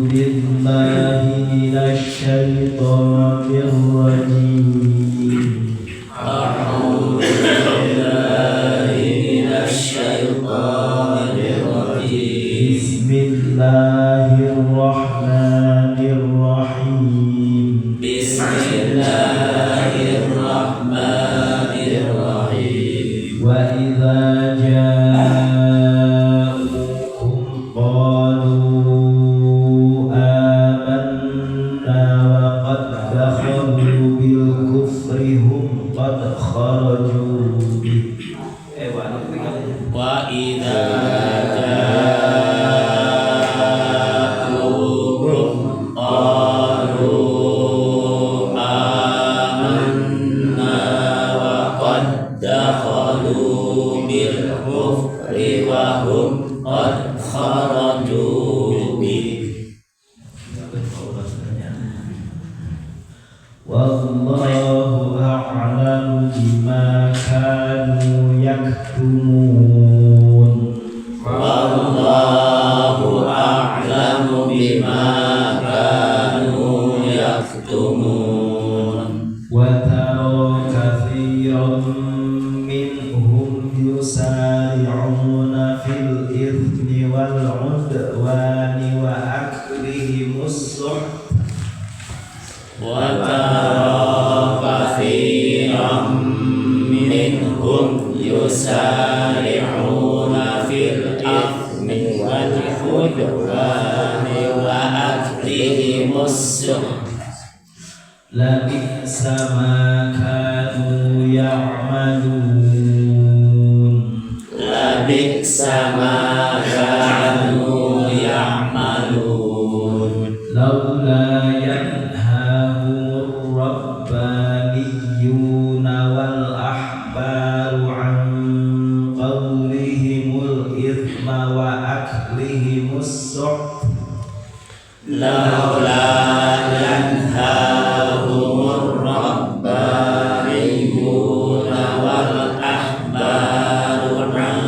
بالله من الشيطان الرجيم. أعوذ بالله من الشيطان الرجيم. بسم الله الرحمن الرحيم. بسم الله الرحمن الرحيم. وإذا جاءوكم قالوا آمنا وقد دخلوا بالكفر هم قد خرجوا به. وإذا جاءوكم قالوا آمنا وقد دخلوا بالكفر وهم قد خرجوا به. والله أعلم بما كانوا يكتمون. والله أعلم بما كانوا يكتمون. وترى كثيرا منهم يسارعون في الإثم والعدوان وأكلهم السحت. وترى كثيرا منهم يسارعون في الإثم والعدوان وأكلهم السحت. لبئس ما كانوا يعملون. لبئس ما كانوا يعملون. لولا ينهاهم الربانيون والأحبار عن قولهم الإثم وأكلهم السحت. لولا ينهاهم الربانيون والأحبار عن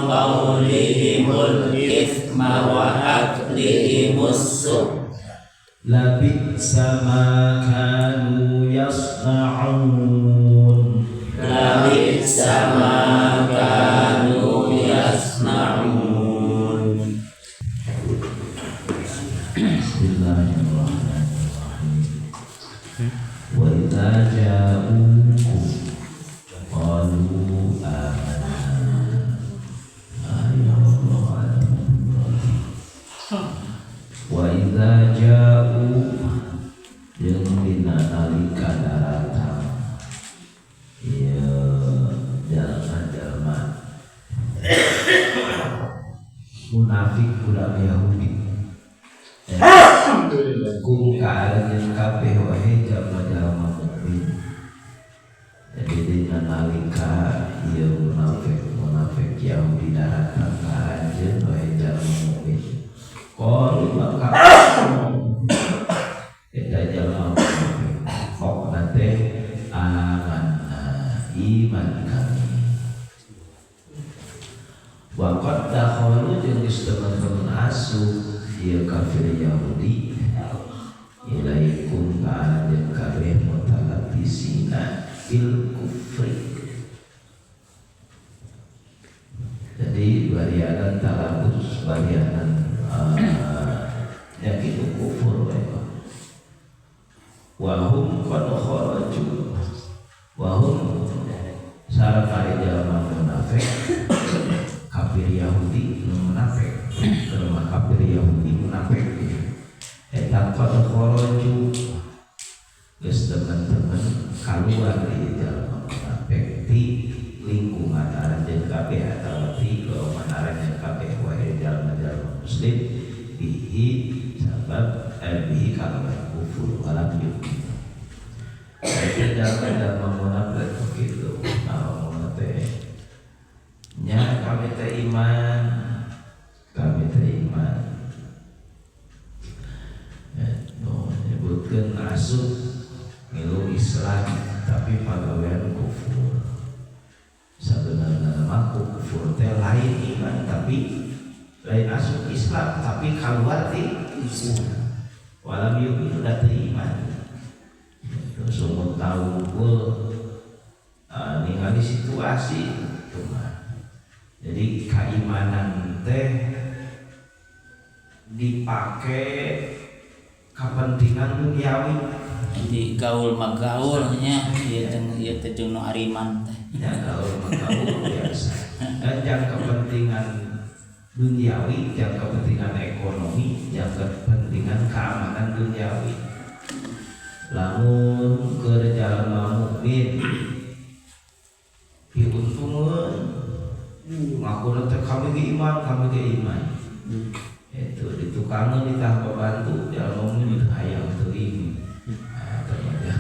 قولهم الإثم وأكلهم السحت. لبئس ما كانوا يصنعون. لبئس ما كانوا يصنعون. بسم الله الرحمن الرحيم. وإذا جاءوكم قالوا آمنا. Ya Allah أعلم. وإذا جاءوا jeung dina nalika daratang ieu jalma-jalma munafik budak Yahudi كم ka aranjeun kabeh wae jalma-jalma mukmin. Jadi dina nalika ieu munafik munafik Yahudi daratang ka anjeun wae jalma mukmin, قالوا maka eta jalma munafik kok teh آمنا iman kami. وقد دخلوا jeung geus teman-teman asup ieu kafir Yahudi إليكم ka anjeun kabeh متلبسين بالكفر. Jadi barianan تلبس barianan yakin kufur we. وهم قد خرجوا وهم sareng ari jalma munafik kafir Yahudi nu munafik jalma kafir Yahudi munafik eta قد خرجوا geus teman-teman keluar di jalma munafik di lingkungan aranjeun kabeh atawa di golongan aranjeun kabeh wae jalma-jalma muslim به sabab به kalawan kufur ولم يؤمنوا. Jadi jalma-jalma munafik begitu nah teh nya kami teh iman, kami teh iman ya, no, nyebutkeun asup ngilu Islam tapi pagawean kufur. Sebenarnya mah kufur teh lain iman tapi Lain asup Islam tapi keluar ti Islam. Walam yu'minu da teu iman. Terus umur tahu ningali situasi itu mah. Jadi keimanan teh dipake kepentingan duniawi. Jadi gaul mah gaulnya ieu teh ieu teh jeung nu ariman teh. Ya gaul mah gaul biasa. Dan yang kepentingan duniawi, yang kepentingan ekonomi, yang kepentingan keamanan duniawi. Lamun keur jalma mukmin diuntungeun ngaku teh kami ge iman, kami ge iman. Itu ditukangeun ditah babantu jalma mukmin teu hayang teuing. Nah, ternyata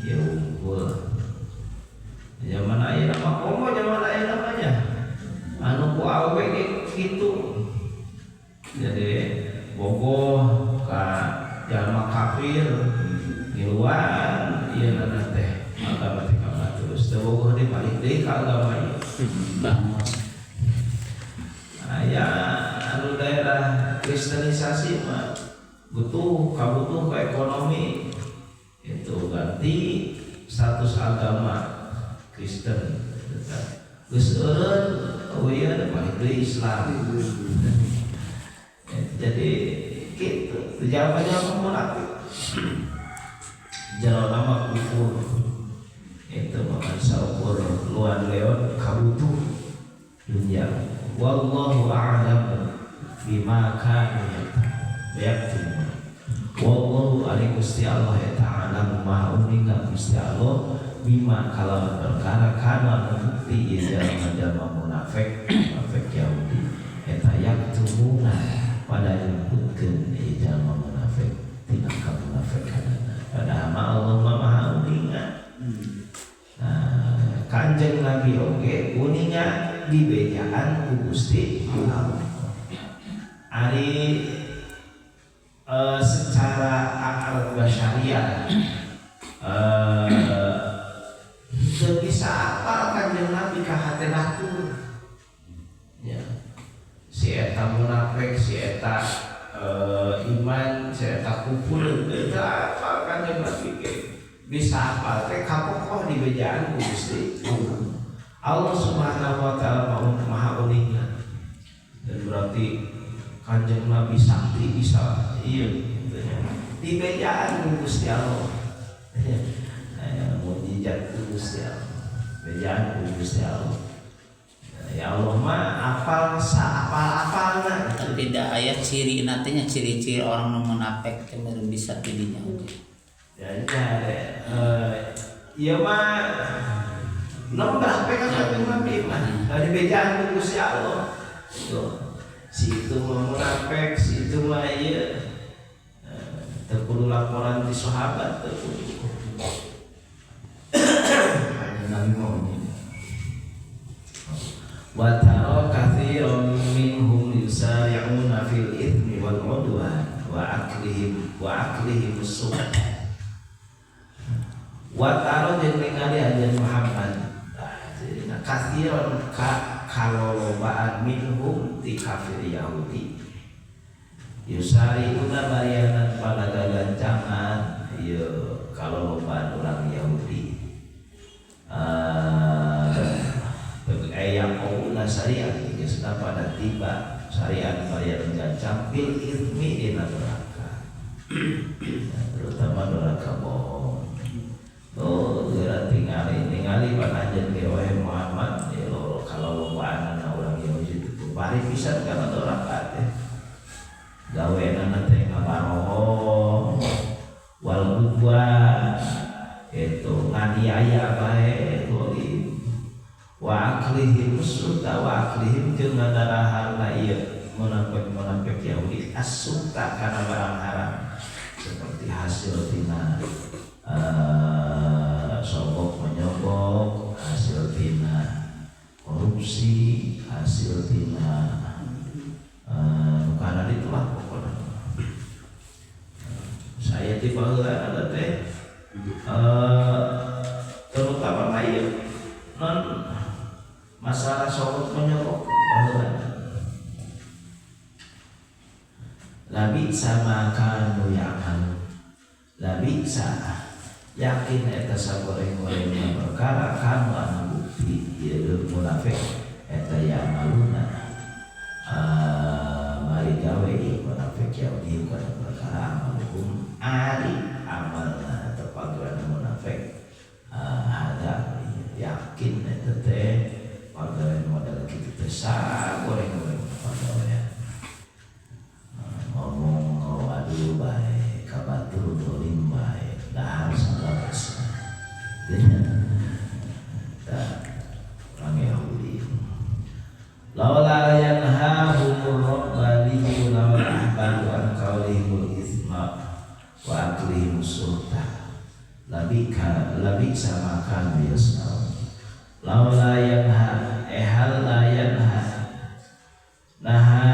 ya unggul. Zaman ayeuna mah komo zaman ayeuna mah nya. Anu ku awewe ge kitu. Jadi bogoh ka jalma kafir ngiluan ieu na teh agama teh ka terus teu bogoh deui balik deui ka agama ieu. Aya anu daerah kristenisasi mah butuh kabutuh ke ekonomi itu ganti status agama Kristen geus eureun oh iya balik deui Islam. Jadi gitu jalma-jalma munafik jalan nama kufur itu makan saukur luan leon kabutuh dunia. Wallahu a'lamu bima kanu yaktumun. Wallahu ari Gusti Allah ta'ala maha uninga Gusti Allah bima kalawan perkara kana bukti ieu jalma-jalma munafik munafik Yahudi eta yaktumuna pada nyebutkeun ieu jalma munafik tina kamunafikanana padahal mah Allah maha uninga. Nah, Kanjeng Nabi oge uninga dibejaan ku Gusti Allah. Ari secara akal basyariah teu bisa apal Kanjeng Nabi ka hate batur. Ya. Si eta munafik, si eta iman, si eta kufur, teu apal Kanjeng Nabi ge. Bisa apal teh kapokoh dibejaan ku Gusti Allah. Allah Subhanahu wa taala maha uninga. Dan berarti Kanjeng Nabi sakti bisa iya gitu nya. Dibejaan ku Gusti Allah. Mukjizat ku Gusti Allah. Bejaan ku Gusti Allah. Ya Allah mah apal saapal-apalna. Tapi da aya ciri nantinya ciri-ciri orang nu munafik teh meureun bisa tidinya oge. Ya ieu mah nombrah pe ka Kanjeng Nabi mah. Dari bejaan ku Gusti Allah. Tuh. Si itu mah munafik, si itu mah ieu. Teu kudu laporan ti sahabat teu kudu. Kanjeng Nabi mah begini. Wa tara katsiran minhum yusari'una fil itsmi wal 'udwan wa aklihim as-suht. Wa tara jeung ningali anjeun Muhammad katsiran ka kalolobaan minhum ti kafir Yahudi yusari'una barianan pada gagancangan ieu kalolobaan urang Yahudi aya qaulna syariat geus pada tiba syariat barian gancang bil itsmi dina neraka, terutama neraka bohong. Oh, geura tingali pan anjeun ge wae Muhammad ya loro kalolobaan urang Yahudi itu bari pisan kana neraka teh gaweanana teh ngabarohong wal udwan itu nganiaya bae zalim wa aklihim sulta wa aklihim jeung ngadaraharna ieu munafik-munafik Yahudi as-sulta kana barang haram seperti hasil tina sogok menyogok, hasil tina korupsi, hasil tina karena itulah pokoknya. Saya di baheula ada teh terutama ieu non masalah sogok menyogok baheula. Labi sama kanu ya'malu labi sa yakin eta sagoreng-gorengna perkara kanu anu bukti ieu munafik eta ya'maluna mari gawe ieu munafik Yahudi kana perkara amaluhum ari amalna atau pagawean munafik hada yakin eta teh pagawean model kitu teh sagoreng-goreng pagawean ngomong waduh bae kabatur dolim bae dahar salabasa tah orang Yahudi laula yanhahumur rabbaniyuna wal ahbaru an qawlihimul itsma wa aklihimus sulta labika labisa makan yasnaun laula yanha ehal la yanha naha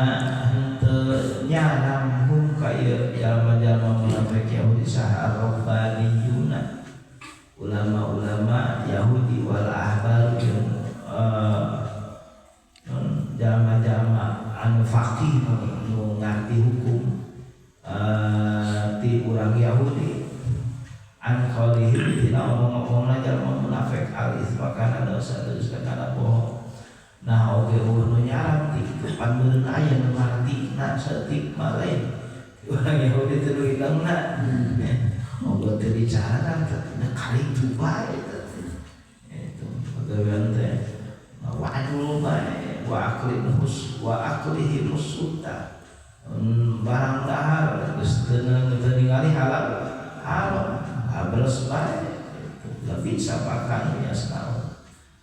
henteu nyaram hum ka ieu jalma-jalma munafik Yahudi saha ar-rabbaniyuna ulama-ulama Yahudi wal ahbar jeung jalma-jalma anu faqih nu ngarti hukum ti urang Yahudi an qaulihim tina omong-omongna jalma munafik al itsma kana dosa dosa kana bohong. Nah oge eueuh nu nyaram ti kitu pan meureun aya nu ngartina saeutik mah lain urang Yahudi teh nu hilangna oge teh dicarana teh kali bae teh itu pagawean teh wadul bae wa aklimus wa aklihimus sulta barang dahar geus teu ningali halal haram habres bae lebih sapakan ya sanaon.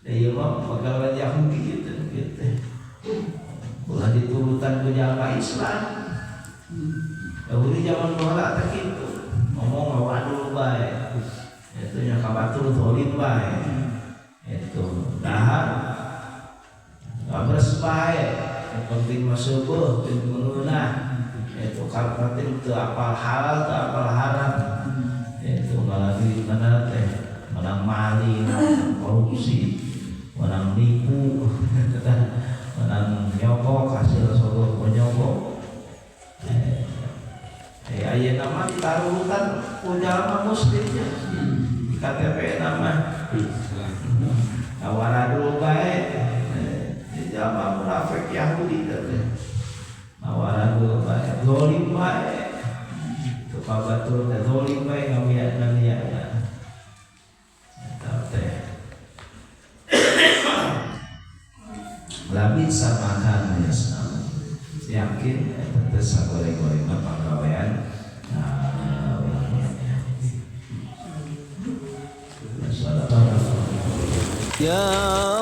Ieu mah pagawean Yahudi kitu kitu. Ulah diturutan ku jalma Islam. Yahudi zaman baheula teh kitu. Ngomong ngawadul bae. Itu nya ka batur zalim bae. Itu dahar ngabres bae. Nu penting mah seueuh teu meunah. Itu karpatin teu apal halal teu apal haram. Itu malah duit mana teh menang maling, menang korupsi, menang nipu, menang nyogok, hasil sogok menyogok. Ayeuna mah ditaruhutan ku jalma muslimnya di KTP nama nawaradul bae di jalma munafik Yahudi teh nawaradul bae zalim bae itu kabatur teh zalim bae ngamiak-ngamiakna eta teh labi samakan yasna yakin eta teh sagoreng-gorengna pagawean Ya.